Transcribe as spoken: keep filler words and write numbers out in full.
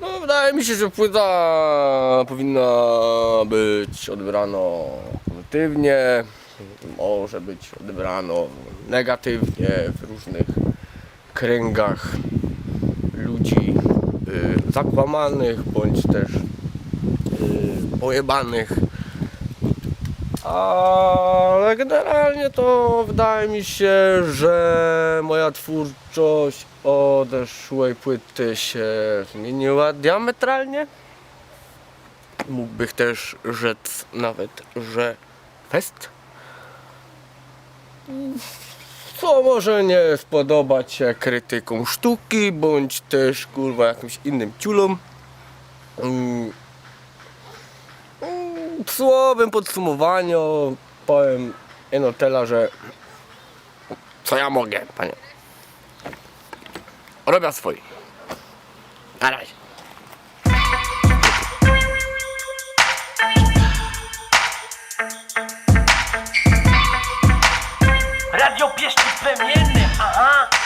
No, wydaje mi się, że płyta powinna być odebrana pozytywnie, może być odebrana negatywnie w różnych kręgach ludzi y, zakłamanych bądź też y, pojebanych. Ale generalnie to wydaje mi się, że moja twórczość odeszłej płyty się zmieniła diametralnie. Mógłbych też rzec nawet, że fest. Co może nie spodobać się krytykom sztuki, bądź też kurwa jakimś innym ciulom. Mm. Mm, słowym podsumowaniu powiem ino tela, że co ja mogę, panie. Robię swoje. Na razie. Radio Pieszczot Plemienny, aha.